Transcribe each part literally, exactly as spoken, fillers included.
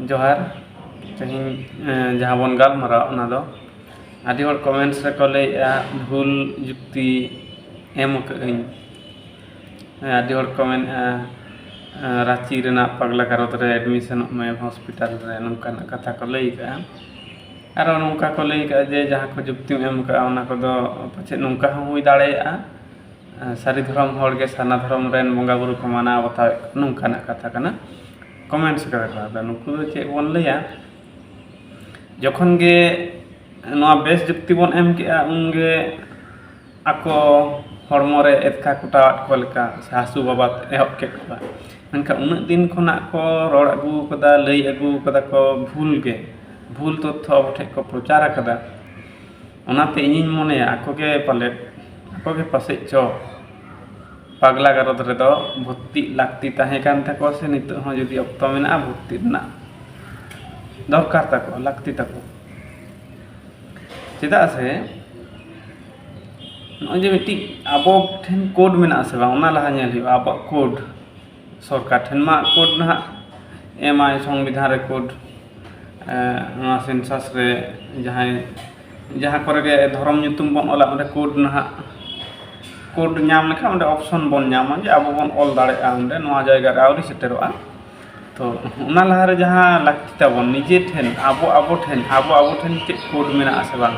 ᱡᱚᱦᱟᱨ᱾ ᱛᱮᱦᱮᱧ, ᱮᱸ, ᱡᱟᱦᱟᱸ ᱵᱚᱱ ᱜᱟᱞᱢᱟᱨᱟᱣ, ᱚᱱᱟ ᱫᱚ ᱟᱹᱰᱤ ᱦᱚᱲ comments ᱨᱮᱠᱚ ᱞᱟᱹᱭᱮᱜᱼᱟ, ᱵᱷᱩᱞ ᱡᱩᱠᱛᱤ ᱮᱢ ᱟᱠᱟᱫᱟᱹᱧ᱾ ᱦᱮᱸ, ᱟᱹᱰᱤ ᱦᱚᱲ ᱠᱚ ᱢᱮᱱᱮᱜᱼᱟ, ᱮᱸ, ᱨᱟᱸᱪᱤ ᱨᱮᱱᱟᱜ ᱯᱟᱜᱽᱞᱟ ᱜᱟᱨᱚᱫᱽ ᱨᱮ admissionᱚᱜ ᱢᱮ hospital ᱨᱮ, ᱱᱚᱝᱠᱟᱱᱟᱜ ᱠᱟᱛᱷᱟ ᱠᱚ ᱞᱟᱹᱭ ᱟᱠᱟᱫᱼᱟ᱾ ᱟᱨᱚ ᱱᱚᱝᱠᱟ ᱠᱚ ᱞᱟᱹᱭ ᱟᱠᱟᱫᱼᱟ ᱡᱮ ᱡᱟᱦᱟᱸ ᱠᱚ ᱡᱩᱠᱛᱤᱢ ᱮᱢ ᱟᱠᱟᱫᱼᱟ, ᱚᱱᱟ ᱠᱚᱫᱚ ᱯᱟᱪᱮᱫ ᱱᱚᱝᱠᱟ ᱦᱚᱸ ᱦᱩᱭ ᱫᱟᱲᱮᱭᱟᱜᱼᱟ, ᱮᱸ, ᱥᱟᱹᱨᱤ ᱫᱷᱚᱨᱚᱢ ᱦᱚᱲ ᱜᱮ ᱥᱟᱨᱱᱟ ᱫᱷᱚᱨᱚᱢ ᱨᱮᱱ ᱵᱚᱸᱜᱟ ᱵᱩᱨᱩ ᱠᱚ ᱢᱟᱱᱟᱣ ᱵᱟᱛᱟᱣᱮᱫ ᱠᱚᱣᱟ, ᱱᱚᱝᱠᱟᱱᱟᱜ ᱠᱟᱛᱷᱟ ᱠᱟᱱᱟ᱾ Comments ᱠᱟᱫᱟ ᱠᱚ᱾ ᱟᱫᱚ ᱱᱩᱠᱩ ᱫᱚ ᱪᱮᱫ ᱵᱚᱱ ᱞᱟᱹᱭᱟ, ᱡᱚᱠᱷᱚᱱ ᱜᱮ ᱱᱚᱣᱟ ᱵᱮᱥ ᱡᱩᱠᱛᱤ ᱵᱚᱱ ᱮᱢ ᱠᱮᱜᱼᱟ, ᱩᱱᱜᱮ ᱟᱠᱚ ᱦᱚᱲᱢᱚ ᱨᱮ ᱮᱛᱠᱟ ᱠᱚᱴᱟᱣᱟᱫ ᱠᱚ ᱞᱮᱠᱟ ᱥᱮ ᱦᱟᱹᱥᱩ ᱵᱟᱵᱟᱫ ᱮᱦᱚᱵ ᱠᱮᱫ ᱠᱚᱣᱟ᱾ ᱢᱮᱱᱠᱷᱟᱱ ᱩᱱᱟᱹᱜ ᱫᱤᱱ ᱠᱷᱚᱱᱟᱜ ᱠᱚ ᱨᱚᱲ ᱟᱹᱜᱩ ᱠᱟᱫᱟ, ᱞᱟᱹᱭ ᱟᱹᱜᱩ ᱠᱟᱫᱟ ᱠᱚ ᱵᱷᱩᱞ ᱜᱮ, ᱵᱷᱩᱞ ᱛᱚᱛᱛᱷᱚ ᱟᱵᱚ ᱴᱷᱮᱱ ᱠᱚ ᱯᱨᱚᱪᱟᱨ ᱟᱠᱟᱫᱟ᱾ ᱚᱱᱟᱛᱮ ᱤᱧᱤᱧ ᱢᱚᱱᱮᱭᱟ ᱟᱠᱚ ᱜᱮ ᱯᱟᱞᱮᱫ, ᱟᱠᱚ ᱜᱮ ᱯᱟᱥᱮᱡ ᱪᱚ ᱯᱟᱜᱽᱞᱟ ᱜᱟᱨᱚᱫᱽ ᱨᱮᱫᱚ ᱵᱷᱚᱨᱛᱤᱜ ᱞᱟᱹᱠᱛᱤ ᱛᱟᱦᱮᱸ ᱠᱟᱱ ᱛᱟᱠᱚᱣᱟ, ᱥᱮ ᱱᱤᱛᱚᱜ ᱦᱚᱸ ᱡᱩᱫᱤ ᱚᱠᱛᱚ ᱢᱮᱱᱟᱜᱼᱟ ᱵᱷᱚᱨᱛᱤ ᱨᱮᱱᱟᱜ ᱫᱚᱨᱠᱟᱨ ᱛᱟᱠᱚ, ᱞᱟᱹᱠᱛᱤ ᱛᱟᱠᱚ᱾ ᱪᱮᱫᱟᱜ ᱥᱮ ᱱᱚᱜᱼᱚᱭ ᱡᱮ ᱢᱤᱫᱴᱤᱡ ᱟᱵᱚ ᱴᱷᱮᱱ code ᱢᱮᱱᱟᱜᱼᱟ ᱥᱮ ᱵᱟᱝ, ᱚᱱᱟ ᱞᱟᱦᱟ ᱧᱮᱞ ᱦᱩᱭᱩᱜᱼᱟ᱾ ᱟᱵᱚᱣᱟᱜ code, ᱥᱚᱨᱠᱟᱨ ᱴᱷᱮᱱ ᱢᱟ code ᱱᱟᱦᱟᱜ ᱮᱢᱟᱭ, ᱥᱚᱝᱵᱤᱫᱷᱟᱱ ᱨᱮ code, ᱮᱸ, ᱱᱚᱣᱟ census ᱨᱮ ᱡᱟᱦᱟᱸᱭ, ᱡᱟᱦᱟᱸ ᱠᱚᱨᱮ ᱜᱮ ᱫᱷᱚᱨᱚᱢ ᱧᱩᱛᱩᱢ ᱵᱚᱱ ᱚᱞᱟ, ᱚᱸᱰᱮ code ᱱᱟᱦᱟᱜ, code ᱧᱟᱢ ᱞᱮᱠᱷᱟᱱ ᱚᱸᱰᱮ option ᱵᱚᱱ ᱧᱟᱢᱟ ᱡᱮ ᱟᱵᱚ ᱵᱚᱱ ᱚᱞ ᱫᱟᱲᱮᱭᱟᱜᱼᱟ ᱚᱸᱰᱮ, ᱱᱚᱣᱟ ᱡᱟᱭᱜᱟ ᱨᱮ ᱟᱹᱣᱨᱤ ᱥᱮᱴᱮᱨᱚᱜᱼᱟ᱾ ᱛᱚ ᱚᱱᱟ ᱞᱟᱦᱟᱨᱮ ᱡᱟᱦᱟᱸ ᱞᱟᱹᱠᱛᱤ ᱛᱟᱵᱚᱱ, ᱱᱤᱡᱮ ᱴᱷᱮᱱ, ᱟᱵᱚ ᱟᱵᱚ ᱴᱷᱮᱱ, ᱟᱵᱚ ᱟᱵᱚ ᱴᱷᱮᱱ ᱪᱮᱫ code ᱢᱮᱱᱟᱜᱼᱟ ᱥᱮ ᱵᱟᱝ,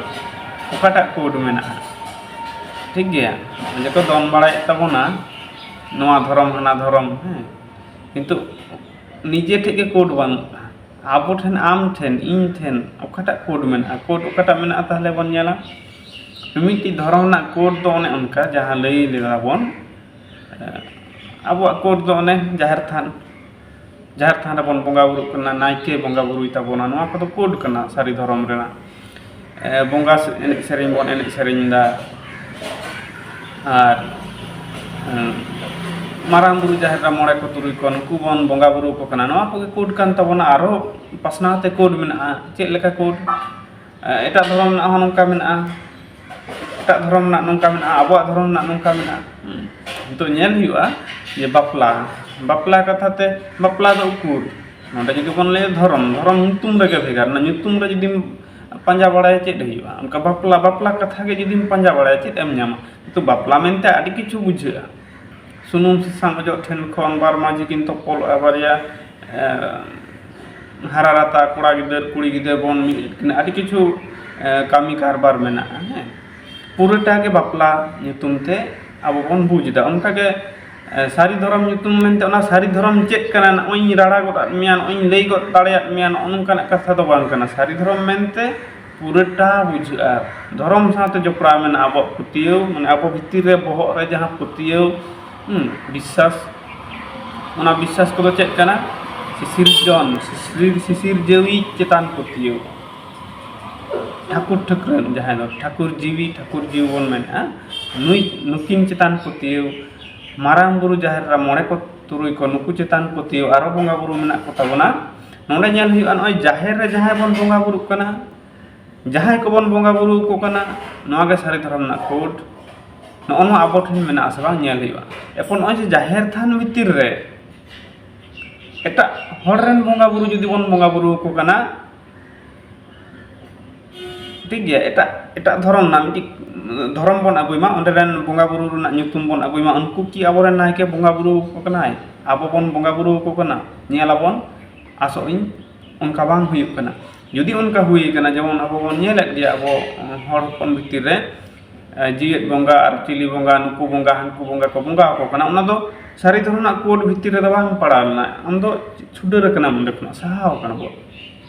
ᱚᱠᱟᱴᱟᱜ code ᱢᱮᱱᱟᱜᱼᱟ? ᱴᱷᱤᱠ ᱜᱮᱭᱟ, ᱡᱚᱛᱚ ᱫᱚᱱ ᱵᱟᱲᱟᱭᱮᱫ ᱛᱟᱵᱚᱱᱟ ᱱᱚᱣᱟ ᱫᱷᱚᱨᱚᱢ ᱦᱟᱱᱟ ᱫᱷᱚᱨᱚᱢ, ᱦᱮᱸ, ᱠᱤᱱᱛᱩ ᱱᱤᱡᱮ ᱴᱷᱮᱱ ᱜᱮ code ᱵᱟᱹᱱᱩᱜᱼᱟ᱾ ᱟᱵᱚ ᱴᱷᱮᱱ, ᱟᱢ ᱴᱷᱮᱱ, ᱤᱧ ᱴᱷᱮᱱ ᱚᱠᱟᱴᱟᱜ code ᱢᱮᱱᱟᱜᱼᱟ? Code ᱚᱠᱟᱴᱟᱜ ᱢᱮᱱᱟᱜᱼᱟ ᱛᱟᱦᱚᱞᱮ ᱵᱚᱱ ᱧᱮᱞᱟ᱾ ᱢᱤᱢᱤᱫᱴᱤᱡ ᱫᱷᱚᱨᱚᱢ ᱨᱮᱱᱟᱜ code ᱫᱚ ᱚᱱᱮ ᱚᱱᱠᱟ ᱡᱟᱦᱟᱸ ᱞᱟᱹᱭ ᱞᱮᱫᱟ ᱵᱚᱱ, ᱮᱸ, ᱟᱵᱚᱣᱟᱜ code ᱫᱚ ᱚᱱᱮ ᱡᱟᱦᱮᱨ ᱛᱷᱟᱱ, ᱡᱟᱦᱮᱨ ᱛᱷᱟᱱ ᱨᱮᱵᱚᱱ ᱵᱚᱸᱜᱟ ᱵᱩᱨᱩᱜ ᱠᱟᱱᱟ, ᱱᱟᱭᱠᱮ ᱵᱚᱸᱜᱟ ᱵᱩᱨᱩᱭ ᱛᱟᱵᱚᱱᱟ, ᱱᱚᱣᱟ ᱠᱚᱫᱚ code ᱠᱟᱱᱟ ᱥᱟᱹᱨᱤ ᱫᱷᱚᱨᱚᱢ ᱨᱮᱱᱟᱜ᱾ ᱮ, ᱵᱚᱸᱜᱟ ᱥᱮ-, ᱮᱱᱮᱡ ᱥᱮᱨᱮᱧ ᱵᱚᱱ ᱮᱱᱮᱡ ᱥᱮᱨᱮᱧ ᱮᱫᱟ, ᱟᱨ, ᱮᱸ, ᱢᱟᱨᱟᱝ ᱵᱩᱨᱩ, ᱡᱟᱦᱮᱨ ᱨᱮ ᱢᱚᱬᱮ ᱠᱚ ᱛᱩᱨᱩᱭ ᱠᱚ, ᱱᱩᱠᱩ ᱵᱚᱱ ᱵᱚᱸᱜᱟ ᱵᱩᱨᱩ ᱟᱠᱚ ᱠᱟᱱᱟ, ᱱᱚᱣᱟ ᱠᱚᱜᱮ code ᱠᱟᱱ ᱛᱟᱵᱚᱱᱟ᱾ ᱟᱨᱦᱚᱸ ᱯᱟᱥᱱᱟᱣ ᱛᱮ code ᱢᱮᱱᱟᱜᱼᱟ᱾ ᱪᱮᱫ ᱞᱮᱠᱟ code? ᱮ, ᱮᱴᱟᱜ ᱫᱷᱚᱨᱚᱢ ᱨᱮᱱᱟᱜ ᱦᱚᱸ ᱱᱚᱝᱠᱟ ᱢᱮᱱᱟᱜᱼᱟ, ᱮᱴᱟᱜ ᱫᱷᱚᱨᱚᱢ ᱨᱮᱱᱟᱜ ᱱᱚᱝᱠᱟ ᱢᱮᱱᱟᱜᱼᱟ, ᱟᱵᱚᱣᱟᱜ ᱫᱷᱚᱨᱚᱢ ᱨᱮᱱᱟᱜ ᱱᱚᱝᱠᱟ ᱢᱮᱱᱟᱜᱼᱟ᱾ ᱦᱩᱸ᱾ ᱱᱤᱛᱚᱜ ᱧᱮᱞ ᱦᱩᱭᱩᱜᱼᱟ ᱡᱮ ᱵᱟᱯᱞᱟ, ᱵᱟᱯᱞᱟ ᱠᱟᱛᱷᱟ ᱛᱮ, ᱵᱟᱯᱞᱟ ᱫᱚ ᱩᱠᱩᱨ? ᱱᱚᱰᱮ ᱡᱩᱫᱤ ᱵᱚᱱ ᱞᱟᱹᱭᱟ ᱫᱷᱚᱨᱚᱢ, ᱫᱷᱚᱨᱚᱢ ᱧᱩᱛᱩᱢ ᱨᱮᱜᱮ ᱵᱷᱮᱜᱟᱨ᱾ ᱚᱱᱟ ᱧᱩᱛᱩᱢ ᱨᱮ ᱡᱩᱫᱤᱢ ᱯᱟᱸᱡᱟ ᱵᱟᱲᱟᱭᱟ, ᱪᱮᱫ ᱦᱩᱭᱩᱜᱼᱟ? ᱚᱱᱠᱟ ᱵᱟᱯᱞᱟ, ᱵᱟᱯᱞᱟ ᱠᱟᱛᱷᱟ ᱜᱮ ᱡᱩᱫᱤᱢ ᱯᱟᱸᱡᱟ ᱵᱟᱲᱟᱭᱟ, ᱪᱮᱫ ᱮᱢ ᱧᱟᱢᱟ? ᱠᱤᱱᱛᱩ ᱵᱟᱯᱞᱟ ᱢᱮᱱᱛᱮ ᱟᱹᱰᱤ ᱠᱤᱪᱷᱩ ᱵᱩᱡᱷᱟᱹᱜᱼᱟ᱾ ᱥᱩᱱᱩᱢ ᱥᱟᱥᱟᱝ ᱚᱡᱚᱜ ᱴᱷᱮᱱ ᱠᱷᱚᱱ ᱵᱟᱨ ᱢᱟᱹᱡᱷᱤ ᱠᱤᱱ ᱛᱚᱯᱚᱞᱚᱜᱼᱟ, ᱵᱟᱨᱭᱟ, ᱮ, ᱦᱟᱨᱟ ᱨᱟᱛᱟ ᱠᱚᱲᱟ ᱜᱤᱫᱟᱹᱨ ᱠᱩᱲᱤ ᱜᱤᱫᱟᱹᱨ ᱵᱚᱱ ᱢᱤᱫ ᱠᱤᱱᱟ, ᱟᱹᱰᱤ ᱠᱤᱪᱷᱩ, ᱮ, ᱠᱟᱹᱢᱤ ᱠᱟᱨᱵᱟᱨ ᱢᱮᱱᱟᱜᱼᱟ᱾ ᱦᱮᱸ, ᱯᱩᱨᱟᱹᱴᱟ ᱜᱮ ᱵᱟᱯᱞᱟ ᱧᱩᱛᱩᱢ ᱛᱮ ᱟᱵᱚ ᱵᱚᱱ ᱵᱩᱡᱽ ᱮᱫᱟ᱾ ᱚᱱᱠᱟᱜᱮ, ᱮ, ᱥᱟᱹᱨᱤ ᱫᱷᱚᱨᱚᱢ ᱧᱩᱛᱩᱢ ᱢᱮᱱᱛᱮ ᱚᱱᱟ ᱥᱟᱹᱨᱤ ᱫᱷᱚᱨᱚᱢ ᱪᱮᱫ ᱠᱟᱱᱟ? ᱱᱚᱜᱼᱚᱭ ᱤᱧ ᱨᱟᱲᱟ ᱜᱚᱫ ᱟᱫ ᱢᱮᱭᱟ, ᱱᱚᱜᱼᱚᱭ ᱤᱧ ᱞᱟᱹᱭ ᱜᱚᱫ ᱫᱟᱲᱮᱭᱟᱫ ᱢᱮᱭᱟ, ᱱᱚᱜᱼᱚ ᱱᱚᱝᱠᱟᱱᱟᱜ ᱠᱟᱛᱷᱟ ᱫᱚ ᱵᱟᱝ ᱠᱟᱱᱟ᱾ ᱥᱟᱹᱨᱤ ᱫᱷᱚᱨᱚᱢ ᱢᱮᱱᱛᱮ ᱯᱩᱨᱟᱹᱴᱟ ᱵᱩᱡᱷᱟᱹᱜᱼᱟ᱾ ᱫᱷᱚᱨᱚᱢ ᱥᱟᱶᱛᱮ ᱡᱚᱯᱲᱟᱣ ᱢᱮᱱᱟᱜᱼᱟ ᱟᱵᱚᱣᱟᱜ ᱯᱟᱹᱛᱭᱟᱹᱣ, ᱢᱟᱱᱮ ᱟᱵᱚ ᱵᱷᱤᱛᱤᱨ ᱨᱮ ᱵᱚᱦᱚᱜ ᱨᱮ ᱡᱟᱦᱟᱸ ᱯᱟᱹᱛᱭᱟᱹᱣ, ᱦᱩᱸ, ᱵᱤᱥᱥᱟᱥ, ᱚᱱᱟ ᱵᱤᱥᱥᱟᱥ ᱠᱚᱫᱚ ᱪᱮᱫ ᱠᱟᱱᱟ? ᱥᱤᱥᱤᱨᱡᱚᱱ, ᱥᱤᱥᱤᱨ, ᱥᱤᱥᱤᱨᱡᱟᱹᱣᱤᱡ ᱪᱮᱛᱟᱱ ᱯᱟᱹᱛᱭᱟᱹᱣ᱾ ᱴᱷᱟᱹᱠᱩᱨ ᱴᱷᱟᱹᱠᱨᱟᱹᱱ, ᱡᱟᱦᱟᱸᱭ ᱫᱚ ᱴᱷᱟᱹᱠᱩᱨ ᱡᱤᱣᱤ, ᱴᱷᱟᱹᱠᱩᱨ ᱡᱤᱣᱤ ᱵᱚᱱ ᱢᱮᱱᱮᱫᱼᱟ, ᱱᱩᱭ, ᱱᱩᱠᱤᱱ ᱪᱮᱛᱟᱱ ᱯᱟᱹᱛᱭᱟᱹᱣ, ᱢᱟᱨᱟᱝ ᱵᱩᱨᱩ, ᱡᱟᱦᱮᱨ ᱮᱨᱟ, ᱢᱚᱬᱮ ᱠᱚ ᱛᱩᱨᱩᱭ ᱠᱚ, ᱱᱩᱠᱩ ᱪᱮᱛᱟᱱ ᱯᱟᱹᱛᱭᱟᱹᱣ, ᱟᱨᱚ ᱵᱚᱸᱜᱟ ᱵᱩᱨᱩ ᱢᱮᱱᱟᱜ ᱠᱚ ᱛᱟᱵᱚᱱᱟ᱾ ᱱᱚᱰᱮ ᱧᱮᱞ ᱦᱩᱭᱩᱜᱼᱟ, ᱱᱚᱜᱼᱚᱭ ᱡᱟᱦᱮᱨ ᱨᱮ ᱡᱟᱦᱟᱸᱭ ᱵᱚᱱ ᱵᱚᱸᱜᱟ ᱵᱩᱨᱩᱜ ᱠᱟᱱᱟ, ᱡᱟᱦᱟᱸᱭ ᱠᱚᱵᱚᱱ ᱵᱚᱸᱜᱟ ᱵᱩᱨᱩ ᱟᱠᱚ ᱠᱟᱱᱟ, ᱱᱚᱣᱟ ᱜᱮ ᱥᱟᱹᱨᱤ ᱫᱷᱚᱨᱚᱢ ᱨᱮᱱᱟᱜ ᱠᱳᱰ᱾ ᱱᱚᱜᱼᱚ ᱱᱚᱣᱟ ᱟᱵᱚ ᱴᱷᱮᱱ ᱢᱮᱱᱟᱜᱼᱟ ᱥᱮ ᱵᱟᱝ, ᱧᱮᱞ ᱦᱩᱭᱩᱜᱼᱟ᱾ ᱮᱨᱯᱚᱨ ᱱᱚᱜᱼᱚᱭ ᱡᱮ ᱡᱟᱦᱮᱨ ᱛᱷᱟᱱ ᱵᱷᱤᱛᱤᱨ ᱨᱮ ᱮᱴᱟᱜ ᱦᱚᱲ ᱨᱮᱱ ᱵᱚᱸᱜᱟ ᱵᱩᱨᱩ ᱡᱩᱫᱤ ᱵᱚᱱ ᱵᱚᱸᱜᱟ ᱵᱩᱨᱩ ᱟᱠᱚ ᱠᱟᱱᱟ, ᱴᱷᱤᱠ ᱜᱮᱭᱟ, ᱮᱴᱟᱜ, ᱮᱴᱟᱜ ᱫᱷᱚᱨᱚᱢ ᱨᱮᱱᱟᱜ ᱢᱤᱫᱴᱤᱡ ᱫᱷᱚᱨᱚᱢ ᱵᱚᱱ ᱟᱹᱜᱩᱭ ᱢᱟ, ᱚᱸᱰᱮ ᱨᱮᱱ ᱵᱚᱸᱜᱟ ᱵᱩᱨᱩ ᱨᱮᱱᱟᱜ ᱧᱩᱛᱩᱢ ᱵᱚᱱ ᱟᱹᱜᱩᱭ ᱢᱟ, ᱩᱱᱠᱩ ᱠᱤ ᱟᱵᱚᱨᱮᱱ ᱱᱟᱭᱠᱮ ᱵᱚᱸᱜᱟ ᱵᱩᱨᱩ ᱟᱠᱚ ᱠᱟᱱᱟᱭ? ᱟᱵᱚ ᱵᱚᱱ ᱵᱚᱸᱜᱟ ᱵᱩᱨᱩ ᱟᱠᱚ ᱠᱟᱱᱟ? ᱧᱮᱞ ᱟᱵᱚᱱ, ᱟᱥᱚᱜ ᱟᱹᱧ ᱚᱱᱠᱟ ᱵᱟᱝ ᱦᱩᱭᱩᱜ ᱠᱟᱱᱟ᱾ ᱡᱩᱫᱤ ᱚᱱᱠᱟ ᱦᱩᱭ ᱠᱟᱱᱟ, ᱡᱮᱢᱚᱱ ᱟᱵᱚ ᱵᱚᱱ ᱧᱮᱞᱮᱫ ᱜᱮᱭᱟ, ᱟᱵᱚ ᱦᱚᱲ ᱦᱚᱯᱚᱱ ᱵᱷᱤᱛᱤᱨ ᱨᱮ, ᱮ, ᱡᱤᱣᱮᱫ ᱵᱚᱸᱜᱟ ᱟᱨ ᱪᱤᱞᱤ ᱵᱚᱸᱜᱟ, ᱱᱩᱠᱩ ᱵᱚᱸᱜᱟ, ᱦᱟᱱᱠᱩ ᱵᱚᱸᱜᱟ ᱠᱚ ᱵᱚᱸᱜᱟ ᱟᱠᱚ ᱠᱟᱱᱟ, ᱚᱱᱟ ᱫᱚ ᱥᱟᱹᱨᱤ ᱫᱷᱚᱨᱚᱢ ᱨᱮᱱᱟᱜ ᱠᱳᱰ ᱵᱷᱤᱛᱤᱨ ᱨᱮᱫᱚ ᱵᱟᱝ ᱯᱟᱲᱟᱣ ᱞᱮᱱᱟ᱾ ᱟᱢ ᱫᱚ ᱪᱷᱩᱰᱟᱹᱨ ᱟᱠᱟᱱᱟᱢ, ᱚᱸᱰᱮ ᱠᱷᱚᱱᱟᱜ ᱥᱟᱦᱟᱣ ᱟᱠᱟᱱᱟ ᱵᱚᱱ᱾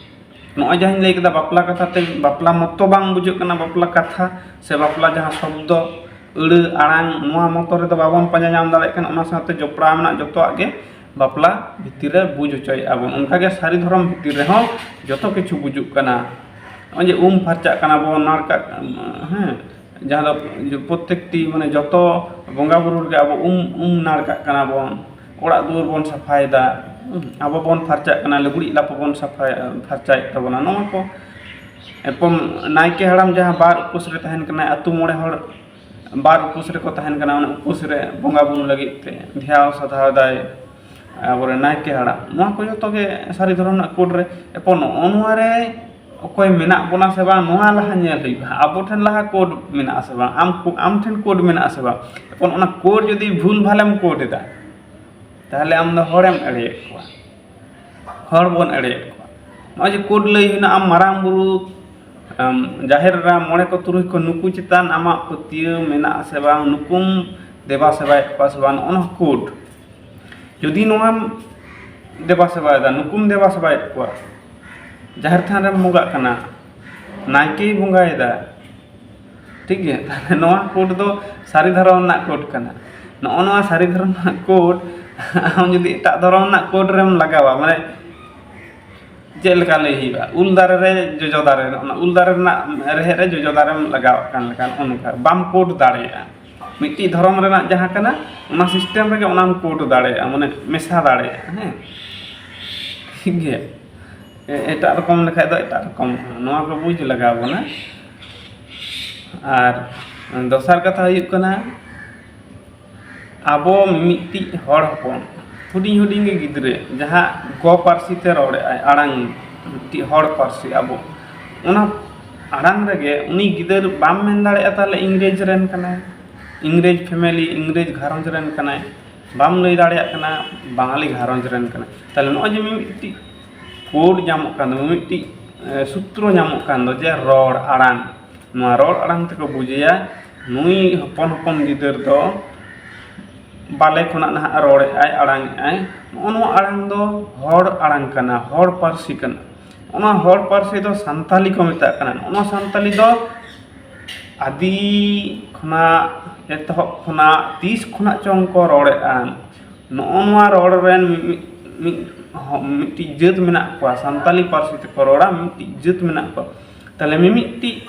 ᱱᱚᱜᱼᱚᱭ ᱡᱟᱦᱟᱸᱧ ᱞᱟᱹᱭ ᱠᱮᱫᱟ, ᱵᱟᱯᱞᱟ ᱠᱟᱛᱷᱟ ᱛᱮ, ᱵᱟᱯᱞᱟ ᱢᱚᱛᱚ ᱵᱟᱝ ᱵᱩᱡᱷᱟᱹᱜ ᱠᱟᱱᱟ, ᱵᱟᱯᱞᱟ ᱠᱟᱛᱷᱟ ᱥᱮ ᱵᱟᱯᱞᱟ ᱡᱟᱦᱟᱸ ᱥᱚᱵᱫᱚ, ᱟᱹᱲᱟᱹ, ᱟᱲᱟᱝ, ᱱᱚᱣᱟ ᱢᱚᱛᱚ ᱨᱮᱫᱚ ᱵᱟᱵᱚᱱ ᱯᱟᱸᱡᱟ ᱧᱟᱢ ᱫᱟᱲᱮᱭᱟᱜ ᱠᱟᱱᱟ᱾ ᱚᱱᱟ ᱥᱟᱶᱛᱮ ᱡᱚᱯᱲᱟᱣ ᱢᱮᱱᱟᱜ ᱡᱚᱛᱚᱣᱟᱜ ᱜᱮ ᱵᱟᱯᱞᱟ ᱵᱷᱤᱛᱤᱨ ᱨᱮ ᱵᱩᱡᱽ ᱦᱚᱪᱚᱭᱮᱫᱼᱟ ᱵᱚᱱ᱾ ᱚᱱᱠᱟᱜᱮ ᱥᱟᱹᱨᱤ ᱫᱷᱚᱨᱚᱢ ᱵᱷᱤᱛᱤᱨ ᱨᱮᱦᱚᱸ ᱡᱚᱛᱚ ᱠᱤᱪᱷᱩ ᱵᱩᱡᱩᱜ ᱠᱟᱱᱟ᱾ ᱱᱚᱜᱼᱚᱭ ᱡᱮ ᱩᱢ ᱯᱷᱟᱨᱪᱟᱜ ᱠᱟᱱᱟ ᱵᱚᱱ, ᱱᱟᱲᱠᱟᱜ, ᱦᱮᱸ, ᱡᱟᱦᱟᱸ ᱫᱚ ᱯᱨᱚᱛᱮᱠᱴᱤ, ᱢᱟᱱᱮ, ᱡᱚᱛᱚ ᱵᱚᱸᱜᱟ ᱵᱩᱨᱩ ᱨᱮᱜᱮ ᱟᱵᱚ ᱩᱢ, ᱩᱢ ᱱᱟᱲᱠᱟᱜ ᱠᱟᱱᱟ ᱵᱚᱱ, ᱚᱲᱟᱜ ᱫᱩᱣᱟᱹᱨ ᱵᱚᱱ ᱥᱟᱯᱷᱟᱭᱮᱫᱟ, ᱟᱵᱚ ᱵᱚᱱ ᱯᱷᱟᱨᱪᱟᱜ ᱠᱟᱱᱟ, ᱞᱩᱜᱽᱲᱤᱡ ᱞᱟᱯᱚ ᱵᱚᱱ ᱥᱟᱯᱷᱟᱭ, ᱯᱷᱟᱨᱪᱟᱭᱮᱫ ᱛᱟᱵᱚᱱᱟ᱾ ᱱᱚᱣᱟ ᱠᱚ ᱮᱨᱯᱚᱨ ᱱᱟᱭᱠᱮ ᱦᱟᱲᱟᱢ ᱡᱟᱦᱟᱸ ᱵᱟᱨ ᱩᱯᱟᱹᱥ ᱨᱮ ᱛᱟᱦᱮᱱ ᱠᱟᱱᱟᱭ, ᱟᱹᱛᱩ ᱢᱚᱬᱮ ᱦᱚᱲ ᱵᱟᱨ ᱩᱯᱟᱹᱥ ᱨᱮᱠᱚ ᱛᱟᱦᱮᱱ ᱠᱟᱱᱟ, ᱚᱱᱟ ᱩᱯᱟᱹᱥ ᱨᱮ ᱵᱚᱸᱜᱟ ᱵᱩᱨᱩ ᱞᱟᱹᱜᱤᱫ ᱛᱮ ᱫᱷᱮᱭᱟᱣ ᱥᱟᱫᱷᱟᱣ ᱮᱫᱟᱭ᱾ ᱟᱵᱚᱨᱮᱱ ᱱᱟᱭᱠᱮ ᱦᱟᱲᱟᱢ, ᱱᱚᱣᱟ ᱠᱚ ᱡᱚᱛᱚ ᱜᱮ ᱥᱟᱹᱨᱤ ᱫᱷᱚᱨᱚᱢ ᱨᱮᱱᱟᱜ ᱠᱳᱰ ᱨᱮ᱾ ᱮᱨᱯᱚᱨ ᱱᱚᱜᱼᱚ ᱱᱚᱣᱟ ᱨᱮ ᱚᱠᱚᱭ ᱢᱮᱱᱟᱜ ᱵᱚᱱᱟ ᱥᱮ ᱵᱟᱝ, ᱱᱚᱣᱟ ᱞᱟᱦᱟ ᱧᱮᱞ ᱦᱩᱭᱩᱜᱼᱟ, ᱟᱵᱚ ᱴᱷᱮᱱ ᱞᱟᱦᱟ ᱠᱳᱰ ᱢᱮᱱᱟᱜᱼᱟ ᱥᱮ ᱵᱟᱝ, ᱟᱢ ᱠᱳ- ᱟᱢ ᱴᱷᱮᱱ ᱠᱳᱰ ᱢᱮᱱᱟᱜᱼᱟ ᱥᱮ ᱵᱟᱝ᱾ ᱮᱨᱯᱚᱨ ᱚᱱᱟ ᱠᱳᱰ ᱡᱩᱫᱤ ᱵᱷᱩᱞ ᱵᱷᱟᱞᱮᱢ ᱠᱳᱰ ᱮᱫᱟ, ᱛᱟᱦᱚᱞᱮ ᱟᱢ ᱫᱚ ᱦᱚᱲᱮᱢ ᱮᱲᱮᱭᱮᱫ ᱠᱚᱣᱟ, ᱦᱚᱲ ᱵᱚᱱ ᱮᱲᱮᱭᱮᱫ ᱠᱚᱣᱟ᱾ ᱱᱚᱜᱼᱚᱭ ᱡᱮ ᱠᱳᱰ ᱞᱟᱹᱭ ᱦᱩᱭᱱᱟ, ᱟᱢ ᱢᱟᱨᱟᱝ ᱵᱩᱨᱩ, ᱟᱢ ᱡᱟᱦᱮᱨ ᱮᱨᱟ, ᱢᱚᱬᱮ ᱠᱚ ᱛᱩᱨᱩᱭ ᱠᱚ, ᱱᱩᱠᱩ ᱪᱮᱛᱟᱱ ᱟᱢᱟᱜ ᱯᱟᱹᱛᱭᱟᱹᱣ ᱢᱮᱱᱟᱜᱼᱟ ᱥᱮ ᱵᱟᱝ, ᱱᱩᱠᱩᱢ ᱫᱮᱵᱟ ᱥᱮᱵᱟᱭᱮᱫ ᱠᱚᱣᱟ ᱥᱮ ᱵᱟᱝ, ᱱᱚᱜᱼᱚ ᱱᱚᱣᱟ ᱠᱳᱰ᱾ ᱡᱩᱫᱤ ᱱᱚᱣᱟᱢ ᱫᱮᱵᱟ ᱥᱮᱵᱟᱭᱮᱫᱟ, ᱱᱩᱠᱩᱢ ᱫᱮᱵᱟ ᱥᱮᱵᱟᱭᱮᱫ ᱠᱚᱣᱟ, ᱡᱟᱦᱮᱨ ᱛᱷᱟᱱ ᱨᱮᱢ ᱵᱚᱸᱜᱟᱜ ᱠᱟᱱᱟ, ᱱᱟᱭᱠᱮᱭ ᱵᱚᱸᱜᱟᱭᱮᱫᱟ, ᱴᱷᱤᱠ ᱜᱮᱭᱟ, ᱛᱟᱦᱞᱮ ᱱᱚᱣᱟ ᱠᱳᱰ ᱫᱚ ᱥᱟᱹᱨᱤ ᱫᱷᱚᱨᱚᱢ ᱨᱮᱱᱟᱜ ᱠᱳᱰ ᱠᱟᱱᱟ᱾ ᱱᱚᱜᱼᱚ ᱱᱚᱣᱟ ᱥᱟᱹᱨᱤ ᱫᱷᱚᱨᱚᱢ ᱨᱮᱱᱟᱜ ᱠᱳᱰ ᱟᱢ ᱡᱩᱫᱤ ᱮᱴᱟᱜ ᱫᱷᱚᱨᱚᱢ ᱨᱮᱱᱟᱜ ᱠᱳᱰ ᱨᱮᱢ ᱞᱟᱜᱟᱣᱟ, ᱢᱟᱱᱮ ᱪᱮᱫ ᱞᱮᱠᱟ ᱞᱟᱹᱭ ᱦᱩᱭᱩᱜᱼᱟ, ᱩᱞ ᱫᱟᱨᱮ ᱨᱮ ᱡᱚᱡᱚ ᱫᱟᱨᱮ, ᱚᱱᱟ ᱩᱞ ᱫᱟᱨᱮ ᱨᱮᱱᱟᱜ ᱨᱮᱦᱮᱫ ᱨᱮ ᱡᱚᱡᱚ ᱫᱟᱨᱮᱢ ᱞᱟᱜᱟᱣᱟᱜ ᱠᱟᱱ ᱞᱮᱠᱟ, ᱱᱚᱜᱼᱚ ᱱᱚᱝᱠᱟ ᱵᱟᱢ ᱠᱳᱰ ᱫᱟᱲᱮᱭᱟᱜᱼᱟ᱾ ᱢᱤᱫᱴᱤᱡ ᱫᱷᱚᱨᱚᱢ ᱨᱮᱱᱟᱜ ᱡᱟᱦᱟᱸ ᱠᱟᱱᱟ, ᱚᱱᱟ ᱥᱤᱥᱴᱮᱢ ᱨᱮᱜᱮ ᱚᱱᱟᱢ ᱠᱳᱰ ᱫᱟᱲᱮᱭᱟᱜᱼᱟ, ᱢᱟᱱᱮ ᱢᱮᱥᱟ ᱫᱟᱲᱮᱭᱟᱜᱼᱟ᱾ ᱦᱮᱸ, ᱴᱷᱤᱠ ᱜᱮᱭᱟ᱾ ᱮ- ᱮᱴᱟᱜ ᱨᱚᱠᱚᱢ ᱞᱮᱠᱷᱟᱡ ᱫᱚ ᱮᱴᱟᱜ ᱨᱚᱠᱚᱢ, ᱱᱚᱣᱟ ᱠᱚ ᱵᱩᱡᱽ ᱞᱟᱜᱟᱣ ᱵᱚᱱᱟ᱾ ᱟᱨ ᱫᱚᱥᱟᱨ ᱠᱟᱛᱷᱟ ᱦᱩᱭᱩᱜ ᱠᱟᱱᱟ, ᱟᱵᱚ ᱢᱤᱢᱤᱫᱴᱤᱡ ᱦᱚᱲ ᱦᱚᱯᱚᱱ, ᱦᱩᱰᱤᱧ ᱦᱩᱰᱤᱧ ᱜᱮ ᱜᱤᱫᱽᱨᱟᱹ, ᱡᱟᱦᱟᱸ ᱜᱚ ᱯᱟᱹᱨᱥᱤ ᱛᱮ ᱨᱚᱲᱮᱫ ᱟᱭ, ᱟᱲᱟᱝ, ᱢᱤᱫᱴᱤᱡ ᱦᱚᱲ ᱯᱟᱹᱨᱥᱤ ᱟᱵᱚ, ᱚᱱᱟ ᱟᱲᱟᱝ ᱨᱮᱜᱮ ᱩᱱᱤ ᱜᱤᱫᱟᱹᱨ ᱵᱟᱢ ᱢᱮᱱ ᱫᱟᱲᱮᱭᱟᱜᱼᱟ ᱛᱟᱦᱚᱞᱮ ᱤᱝᱨᱮᱡᱽ ᱨᱮᱱ ᱠᱟᱱᱟᱭ, ᱤᱝᱨᱮᱡᱽ ᱯᱷᱮᱢᱮᱞᱤ, ᱤᱝᱨᱮᱡᱽ ᱜᱷᱟᱨᱚᱸᱡᱽ ᱨᱮᱱ ᱠᱟᱱᱟᱭ, ᱵᱟᱢ ᱞᱟᱹᱭ ᱫᱟᱲᱮᱭᱟᱜ ᱠᱟᱱᱟ ᱵᱟᱝᱟᱞᱤ ᱜᱷᱟᱨᱚᱸᱡᱽ ᱨᱮᱱ ᱠᱟᱱᱟᱭ᱾ ᱛᱟᱦᱚᱞᱮ ᱱᱚᱜᱼᱚᱭ ᱡᱮ ᱢᱤᱢᱤᱫᱴᱤᱡ ᱠᱳᱰ ᱧᱟᱢᱚᱜ ᱠᱟᱱ ᱫᱚ, ᱢᱤᱢᱤᱫᱴᱤᱡ ᱮ, ᱥᱩᱛᱨᱚ ᱧᱟᱢᱚᱜ ᱠᱟᱱ ᱫᱚ, ᱡᱮ ᱨᱚᱲ ᱟᱲᱟᱝ, ᱱᱚᱣᱟ ᱨᱚᱲ ᱟᱲᱟᱝ ᱛᱮᱠᱚ ᱵᱩᱡᱮᱭᱟ ᱱᱩᱭ ᱦᱚᱯᱚᱱ ᱦᱚᱯᱚᱱ ᱜᱤᱫᱟᱹᱨ ᱫᱚ ᱵᱟᱞᱮ ᱠᱷᱚᱱᱟᱜ ᱱᱟᱦᱟᱜ ᱨᱚᱲᱮᱫ ᱟᱭ, ᱟᱲᱟᱝᱮᱫ ᱟᱭ᱾ ᱱᱚᱜᱼᱚ ᱱᱚᱣᱟ ᱟᱲᱟᱝ ᱫᱚ ᱦᱚᱲ ᱟᱲᱟᱝ ᱠᱟᱱᱟ, ᱦᱚᱲ ᱯᱟᱹᱨᱥᱤ ᱠᱟᱱᱟ᱾ ᱚᱱᱟ ᱦᱚᱲ ᱯᱟᱹᱨᱥᱤ ᱫᱚ ᱥᱟᱱᱛᱟᱞᱤ ᱠᱚ ᱢᱮᱛᱟᱜ ᱠᱟᱱᱟ᱾ ᱱᱚᱜᱼᱚ ᱱᱚᱣᱟ ᱥᱟᱱᱛᱟᱞᱤ ᱫᱚ ᱟᱹᱫᱤ ᱠᱷᱚᱱᱟᱜ, ᱮᱛᱚᱦᱚᱵ ᱠᱷᱚᱱᱟᱜ ᱛᱤᱥ ᱠᱷᱚᱱᱟᱜ ᱪᱚᱝ ᱠᱚ ᱨᱚᱲᱮᱫᱼᱟ᱾ ᱱᱚᱜᱼᱚ ᱱᱚᱣᱟ ᱨᱚᱲ ᱨᱮᱱ ᱢᱤᱫ, ᱢᱤᱫ, ᱢᱤᱫ, ᱦᱚ- ᱢᱤᱫᱴᱤᱡ ᱡᱟᱹᱛ ᱢᱮᱱᱟᱜ ᱠᱚᱣᱟ, ᱥᱟᱱᱛᱟᱞᱤ ᱯᱟᱹᱨᱥᱤ ᱛᱮᱠᱚ ᱨᱚᱲᱟ, ᱢᱤᱫᱴᱤᱡ ᱡᱟᱹᱛ ᱢᱮᱱᱟᱜ ᱠᱚᱣᱟ᱾ ᱛᱟᱦᱞᱮ ᱢᱤᱢᱤᱫᱴᱤᱡ